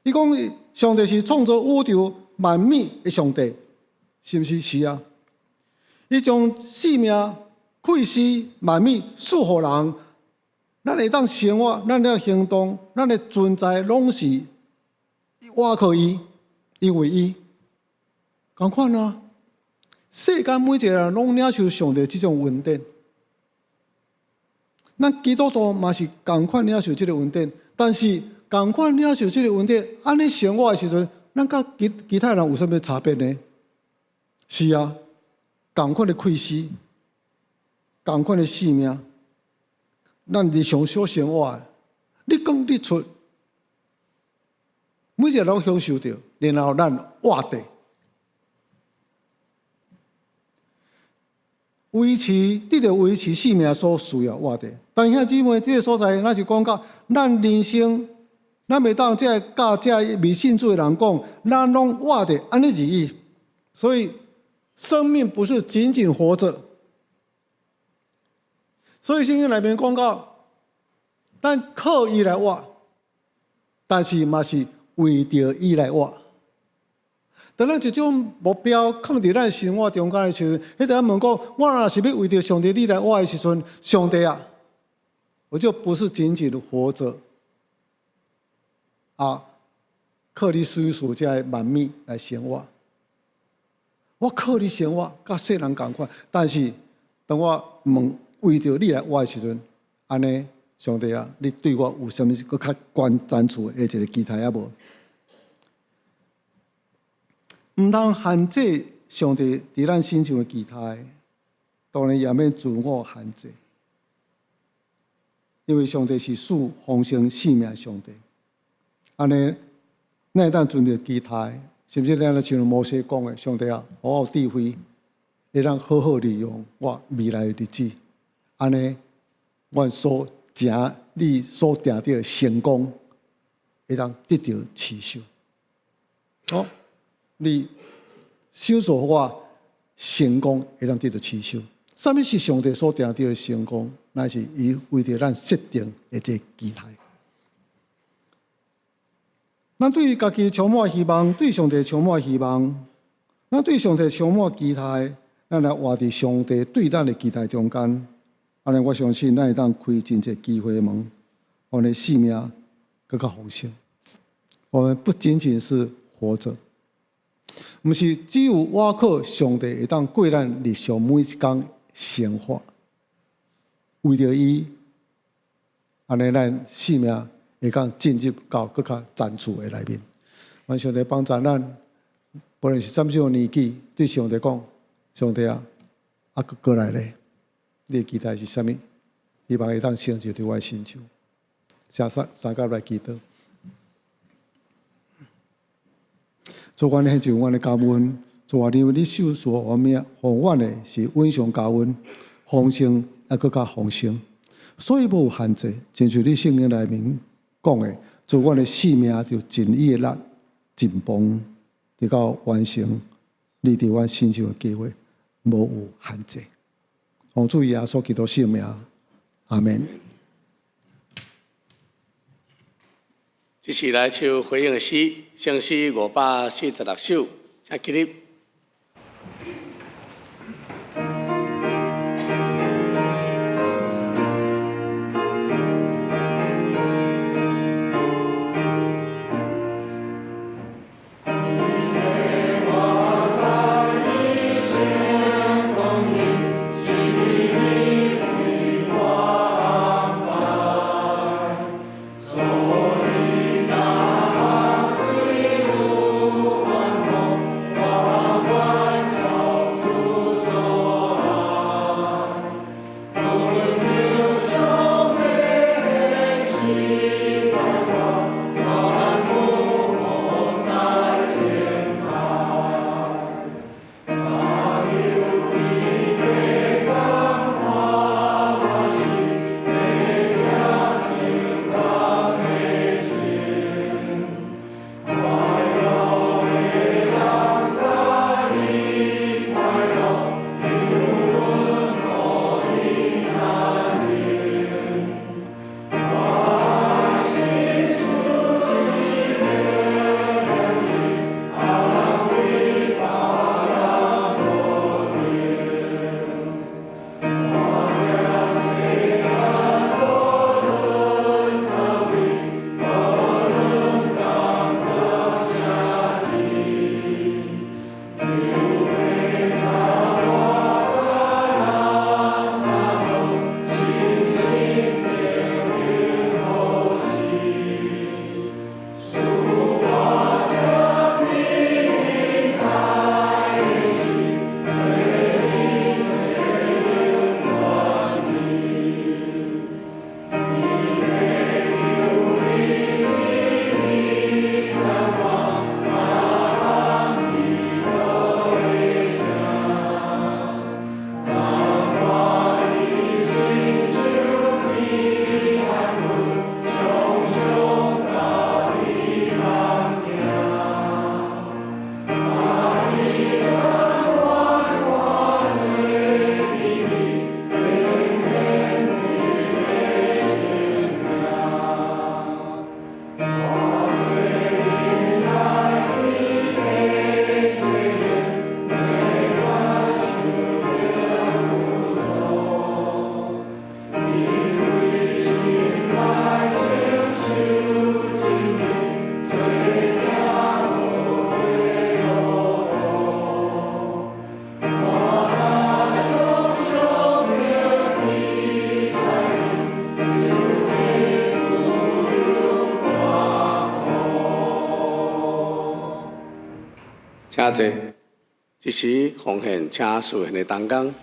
伊講上帝是創造宇宙萬物的上帝，是毋是？是啊。伊將生命、氣息、萬物賜予人，咱會當生活，咱的行動，咱的存在，攏是倚靠伊，因為伊仝款啊。世間每一個人攏領受上帝這種恩典，咱基督徒嘛是仝款領受這个恩典，但是仝款領受這个恩典，按呢生活的時陣，咱佮其他人有啥物差別呢？是啊，仝款的氣息，仝款的生命，咱日常所生活的，日光日出，每一个攏享受著，然後咱活著。維持，得著維持性命所需要活著。但是兄姊妹，這个所在，咱是講到咱人生，咱袂當這个佮這个未信主的人講，咱攏活著按呢而已。所以，生命不是僅僅活著。所以聖經內面講到，咱靠伊來活，但是嘛是為著伊來活。當咱這種目標囥佇咱生活中間的時陣，彼陣問講，我若是欲為著上帝你來活的時陣，上帝啊，我就不是僅僅活著，啊，靠你賞賜這个萬物來生活。我靠你生活，佮世人仝款，但是當我問為著你來活的時陣，按呢，上帝啊，你對我有啥物閣較懸層次的一个期待抑無？毋通限制上帝佇咱身上的期待，當然也免自我限制，因為上帝是賜豐盛生命的上帝。按呢，咱會當存著期待，甚至咱像摩西講的，上帝啊，予我有智慧，會當好好利用我未來的日子。按呢，阮所成你所定著的成功，會當得著持守。好。你賞賜予我成功，會當得著持守。啥物是上帝所定著的成功？乃是伊為著咱設定的這个期待。咱對家己充滿希望，對上帝充滿希望，咱對上帝充滿期待，咱來活佇上帝對咱的期待中間。按呢，我相信咱會當開真濟機會門，予咱的生命閣較豐盛。我們不僅僅是活著。毋是只有倚靠上帝會當過咱日常每一工生活，為著伊，按呢咱生命會當進入到閣較層次的內面。願上帝幫助咱，無論是啥物種年紀，對上帝講：上帝啊，啊閣過來咧，你的期待是啥物？希望會當成就佇我的身上。請三三甲來祈禱。主，阮獻上阮的感恩，主啊，因為你賞賜予阮，予阮的是永常加阮，豐盛猶閣較豐盛，所以無有限制。親像你聖經內面講的，主，阮的性命就盡伊的力盡幫，直到完成你佇阮身上的計劃，無有限制。奉主耶穌基督聖名，阿們。這是來唱回應的詩，聖詩546首，請起立。請坐。這時奉獻，請屬獻的同工。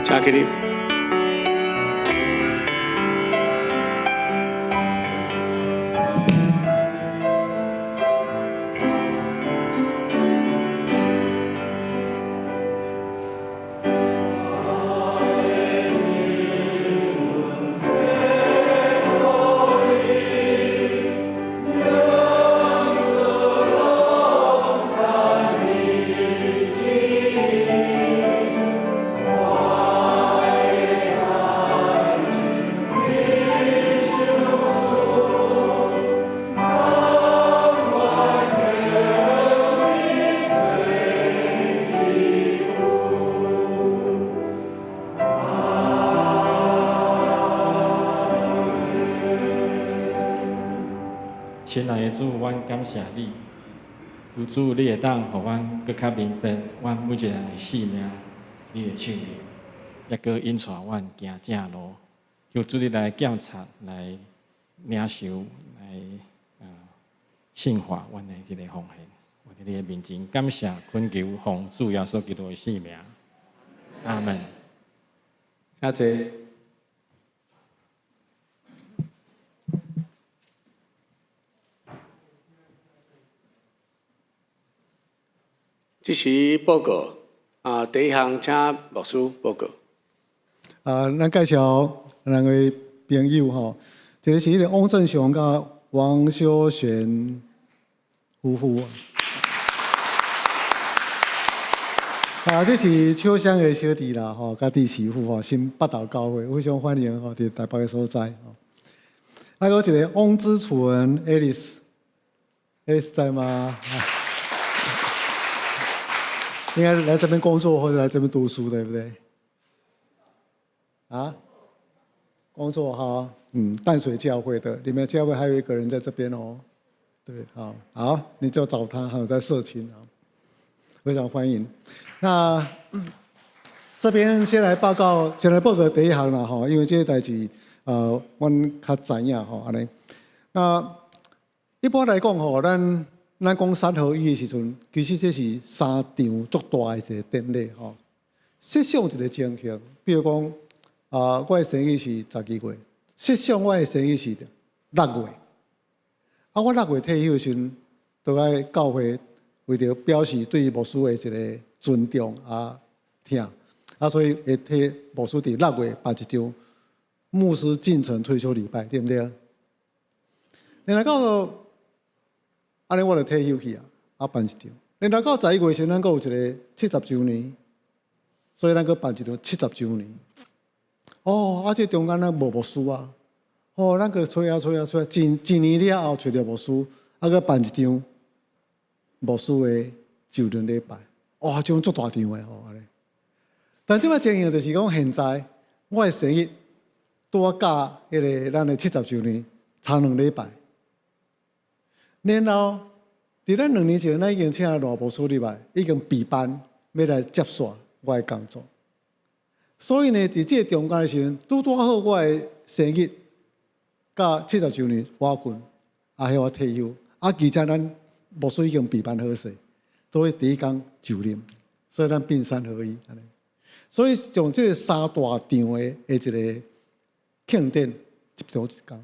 請起立。親愛的主，阮感謝你，求主你會當予阮閣較明白，阮每一個人的性命，你的手裡，抑閣引帶阮行正路。求主你來檢查、來領受、來聖化阮的這個奉獻。我佇你的面前感謝懇求，奉主耶穌基督的聖名，阿門。請坐。這是報告啊，第一項請牧師報告。啊，咱介紹兩位朋友吼，一個是彼個翁振雄佮王修玄夫婦。啊，這是秋香的小弟啦，吼，佮弟媳婦吼，新北投教會非常歡迎吼，佇台北的所在吼。啊，閣一個翁之純 Alice，Alice 在嗎？應該來這邊工作或者來這邊讀書，對不對？啊，工作哈，淡水教會的，裡面教會還有一個人在這邊哦，對，好，好，你就找他，還有在社群啊，非常歡迎。那這邊先來報告，先來報告第一項啦，吼，因為這個代誌，阮較知影吼，按呢。那一般來講吼，咱講三合一的時陣，其實這是三場足大的一個典禮吼。設想一個情形，比如講，啊，我的生日是12月，設想我的生日是6月，啊，我6月退休的時陣，都愛教會為著表示對牧師的一個尊重啊疼，啊，所以會替牧師佇6月辦一場牧師進城退休禮拜，對毋對？然後到按呢，我就退休去啊，啊辦一場。然後到11月時，咱閣有一個70週年，所以咱閣辦一場70週年。哦，啊，這中間咱無牧師啊，哦，咱閣揣啊揣啊揣，一年了後揣著牧師，啊，閣辦一場牧師的就任禮拜。哇，這種足大場的吼，按呢。但這擺情形就是講，現在我的生日拄仔佮彼個咱的70週年差兩禮拜。然後，佇咱兩年前，咱已經請賴牧師入來，已經備班欲來接續我的工作。所以呢，佇這個中間的時陣，拄拄好我的生日，佮70週年倚近，啊，彼我退休，啊，而且咱牧師已經備班好勢，所以佇彼工就任，所以咱變三合一。按呢，所以從這個三大場的一個慶典集中一工。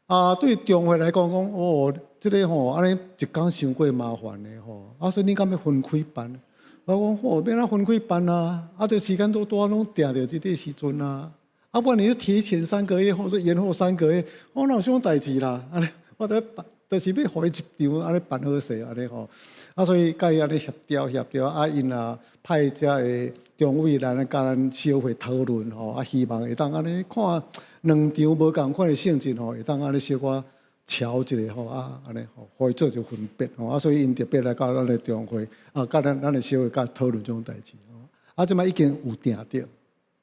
啊，對中會來講，講哦，這个吼，按呢一工傷過麻煩的吼，啊，所以你敢欲分開辦？我講吼，欲按怎分開辦啊？啊，這時間都拄仔攏定著這個時陣啊。啊，不然你提前三個月或者延後三個月，我哪有這種代誌啦？按呢，我得辦，就是欲予伊一場按呢辦好勢按呢吼。啊，所以共伊按呢協調協調，啊，𪜶也派遮个中委來共咱小會討論吼，啊，希望會當按呢看兩場無仝款的性質吼，會當按呢小可喬一下吼，啊，按呢吼，予伊做一個分別吼，啊，所以𪜶特別來到咱的中會，啊，佮咱的小會佮討論這種代誌吼，啊，這擺已經有定著，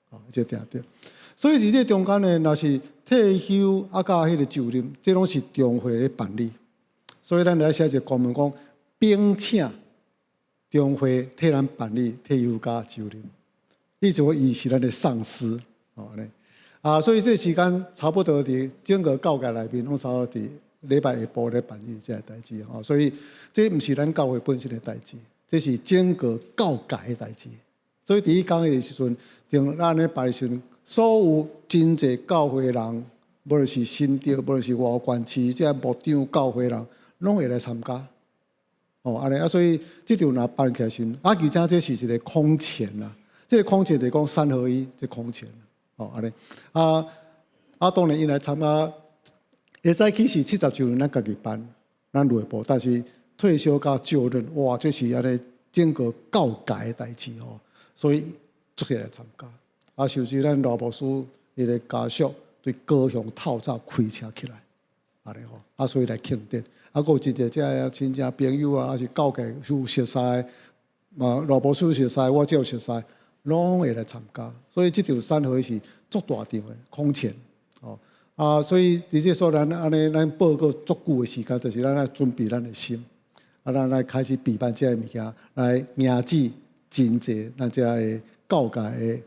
吼，這定著。所以佇這中間呢，若是退休啊，佮彼个就任，這攏是中會咧辦理。所以咱來寫一個公文講，稟請中會替咱辦理退休佮就任。意思講伊是咱的上司，吼按呢。啊，所以這個時間差不多佇整個教界內面，攏差不多佇禮拜下晡咧辦理這個代誌吼。所以這毋是咱教會本身的代誌，這是整個教界的代誌。所以佇彼工的時陣，當咱咧辦的時陣，所有真濟教會的人，無論是新竹，無論是外縣市，這牧長教會人，攏會來參加。哦，按呢啊，所以這場若辦起來時，啊，而且這是一個空前啦。這個空前就是講三合一，這空前。哦，按呢啊啊，當然𪜶來參加，會早起是70週年，咱家己辦，咱內部，但是退休佮就任，哇，這是按呢整個教界的代誌吼，所以足濟來參加。啊，甚至咱羅牧師伊个家屬對高雄透早開車起來，按呢吼，啊，所以來慶典。啊，閣有真濟這个親戚朋友啊，抑是教界有熟似，嘛羅牧師熟似，我這有熟似，攏會來參加。所以這場三合一是足大場的空前，哦啊，所以佇這所咱按呢，咱報告足久的時間，就是咱愛準備咱的心，啊，咱來開始備辦這个物件，來迎接真濟咱這个教界的，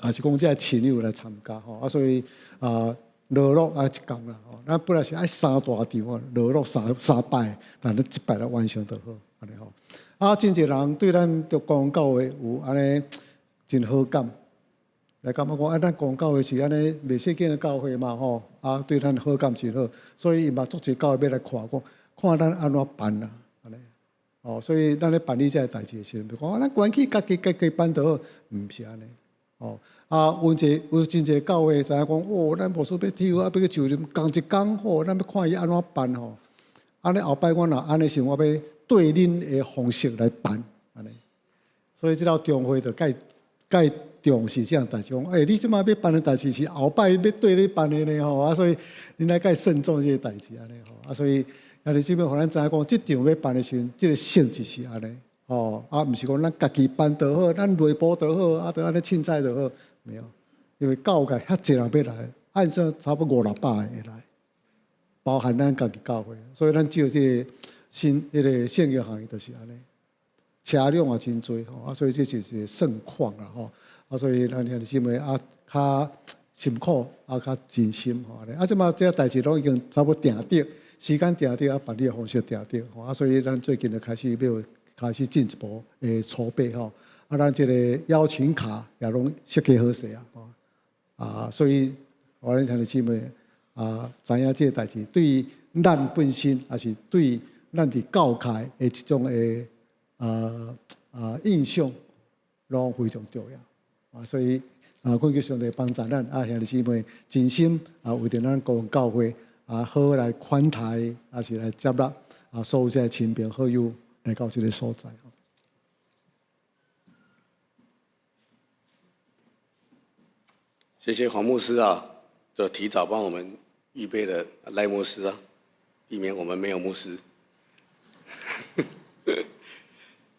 也是講這个親友來參加吼，啊，所以啊，勞碌啊一工啦吼，咱本來是愛三大場啊，勞碌三擺，但咱一擺來完成就好，按呢吼。啊，真濟人對咱著公教會有按呢真好感，來感覺講啊，咱公教會是按呢袂細間的教會嘛吼，啊，對咱好感真好，所以伊嘛足濟教會欲來看講，看咱按怎辦啊，按呢。哦，所以咱咧辦理這个代誌的時陣，就講啊，咱關起家己家己辦就好，毋是按呢。哦，啊，有濟有真濟教會知影講，哦，咱牧師欲退休啊，欲去就任，仝一工吼，咱欲看伊按怎辦吼。按呢後擺我若按呢時，我欲對恁的方式來辦，按呢。所以這了中會就較較重視這項代誌，講，欸，你這擺欲辦的代誌是後擺欲對你辦的呢吼，啊，所以恁愛較慎重這个代誌按呢吼，啊，所以啊，你這邊予咱知影講，這場欲辦的時陣，這个性質是按呢。哦，啊，毋是講咱家己辦就好，咱內部就好，啊，就按呢凊彩就好，沒有，因為教界遐濟人欲來，按說差不多五六百個會來，包含咱家己教會，所以咱照這个新彼個聖經學院就是按呢，車輛也真濟吼，啊，所以這就是一個盛況啦吼，啊，所以咱兄弟姊妹啊，較辛苦啊，較盡心吼，啊，這擺這个代誌攏已經差不多定著，時間定著啊，辦理的方式定著，吼，啊，所以咱最近就開始欲開始進一步的籌備吼，啊，咱這个邀請卡也攏設計好勢啊，吼，啊，所以我恁兄弟姊妹啊，知影這个代誌對咱本身，也是對咱佇教界的這種的印象，攏非常重要。啊，所以啊，懇求上帝幫助咱啊，兄弟姊妹盡心啊，為著咱高雄教會啊，好好來款待，抑是來接納啊，所有這个親朋好友來到這个所在。謝謝黃牧師啊，就提早幫我們預備了賴牧師啊，避免我們沒有牧師。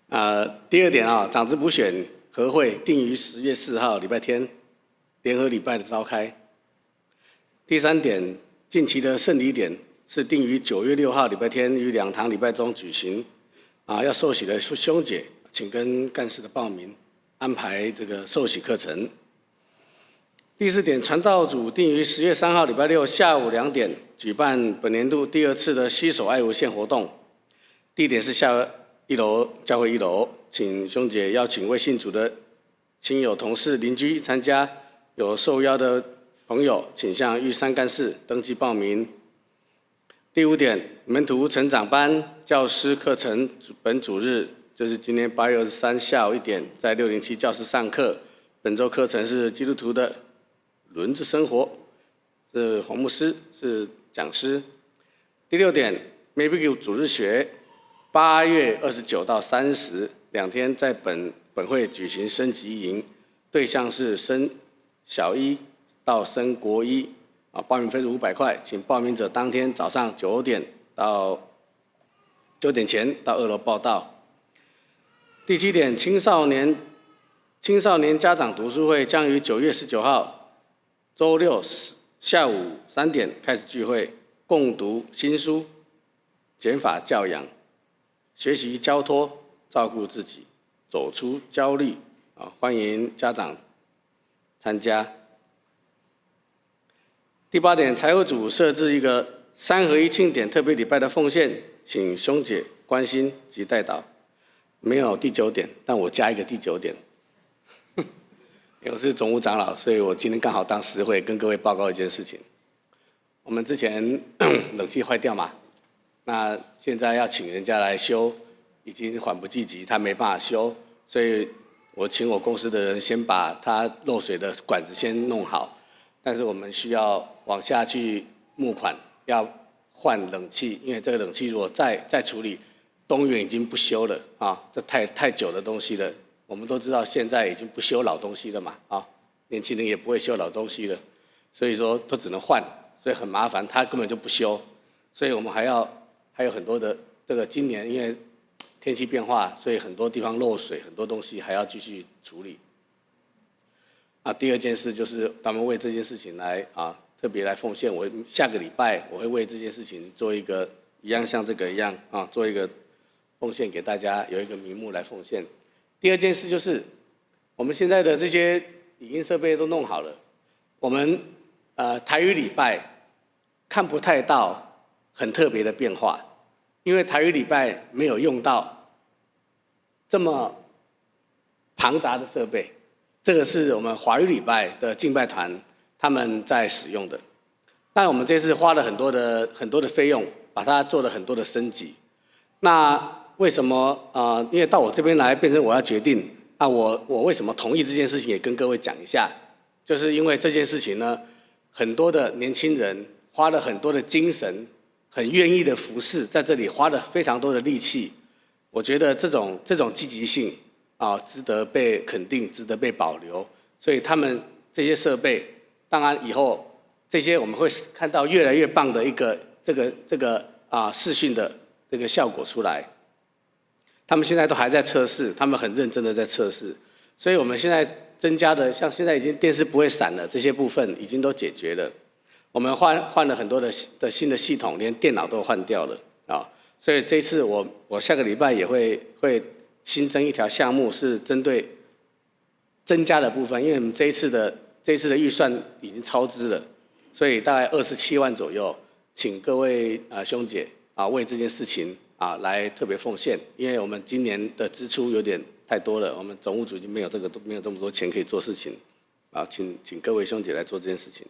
啊，第二點啊，長執補選合會定於10月4號禮拜天聯合禮拜的召開。第三點，近期的聖禮典是定於9月6號禮拜天於兩堂禮拜中舉行。啊，要受洗的兄姐，請跟幹事的報名安排這個受洗課程。第四點，傳道組定於10月3號禮拜六下午2點舉辦本年度第二次的攜手愛無限活動，地點是下一樓教會一樓，請兄姐邀請未信主的親友、同事、鄰居參加。有受邀的朋友，请向玉山干事登记报名。第五点，门徒成长班教师课程本主日，就是今天8月23下午1点，在607教室上课。本周课程是基督徒的轮子生活，是黄牧师是讲师。第六点，Maybe 主日学，8月29到30 2天，在本会举行升级营，对象是升小一到升国一。啊，报名费是500块，请报名者当天早上9点前到2楼报到。第七点，青少年家长读书会将于9月19号周六下午3点开始聚会，共读新书《减法教养》，学习交托，照顾自己，走出焦虑。啊，欢迎家长参加。第八点，财务组设置一个三合一庆典特别礼拜的奉献，请兄姐关心及代祷。没有第九点，但我加一个第九点。因为我是总务长老，所以我今天刚好当司会，跟各位报告一件事情。我们之前冷气坏掉嘛，那现在要请人家来修，已经缓不济急，他没办法修，所以我请我公司的人先把他漏水的管子先弄好。但是我们需要往下去募款，要换冷气，因为这个冷气如果再处理，东元已经不修了啊，这太久的东西了。我们都知道现在已经不修老东西了嘛，啊，年轻人也不会修老东西了，所以说都只能换，所以很麻烦，他根本就不修，所以我们还有很多的这个今年因为天气变化，所以很多地方漏水，很多东西还要继续处理。啊，第二件事就是他们为这件事情来啊，特别来奉献。我下个礼拜我会为这件事情做一个一样像这个一样啊，做一个奉献给大家，有一个名目来奉献。第二件事就是我们现在的这些影音设备都弄好了，我们台语礼拜看不太到很特别的变化，因为台语礼拜没有用到这么庞杂的设备。这个是我们华语礼拜的敬拜团他们在使用的，但我们这次花了很多的费用，把它做了很多的升级。那为什么啊？因为到我这边来变成我要决定啊，我为什么同意这件事情，也跟各位讲一下，就是因为这件事情呢，很多的年轻人花了很多的精神，很愿意的服侍，在这里花了非常多的力气，我觉得这种积极性啊，值得被肯定，值得被保留。所以他们这些设备，当然以后这些我们会看到越来越棒的一个这个啊视讯的这个效果出来。他们现在都还在测试，他们很认真的在测试。所以我们现在增加的，像现在已经电视不会闪了，这些部分已经都解决了。我们换了很多的新的系统，连电脑都换掉了啊。所以这次我下个礼拜也会新增一条项目，是针对增加的部分，因为我们这一次的预算已经超支了，所以大概27万左右，请各位啊兄姐啊为这件事情啊来特别奉献，因为我们今年的支出有点太多了，我们总务组已经没有这么多钱可以做事情，啊，请各位兄姐来做这件事情。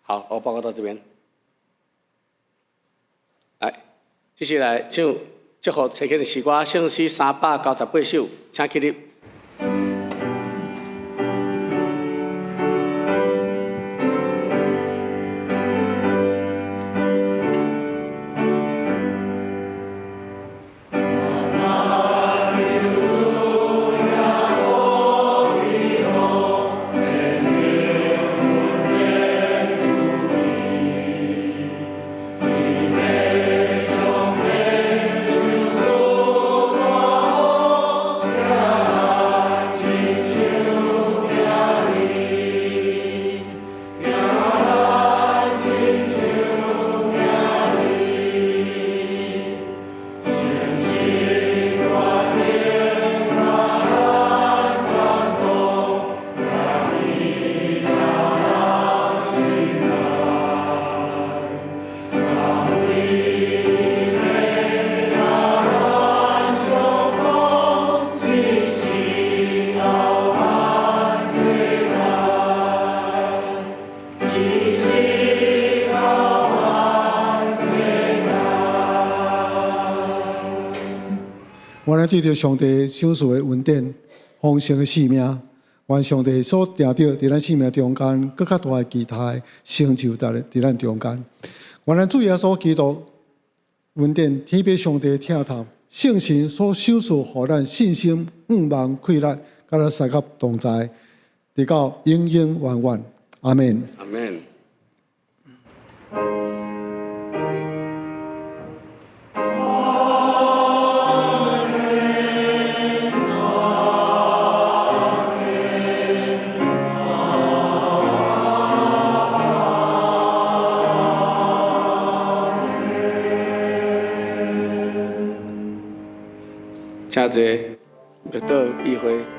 好，我报告到这边。来，接下来唱祝福齐克的诗歌，圣诗398首，请起立。上帝。願咱對著上帝賞賜的恩典、豐盛的生命，願上帝所定著佇咱生命中間，閣較大的期待成就佇咱中間。願咱主耶穌基督恩典、天父上帝疼痛、聖神所賞賜予咱信心、向望、氣力，佮咱相佮同在，直到永永遠遠。阿門。阿門。請坐，默禱意會。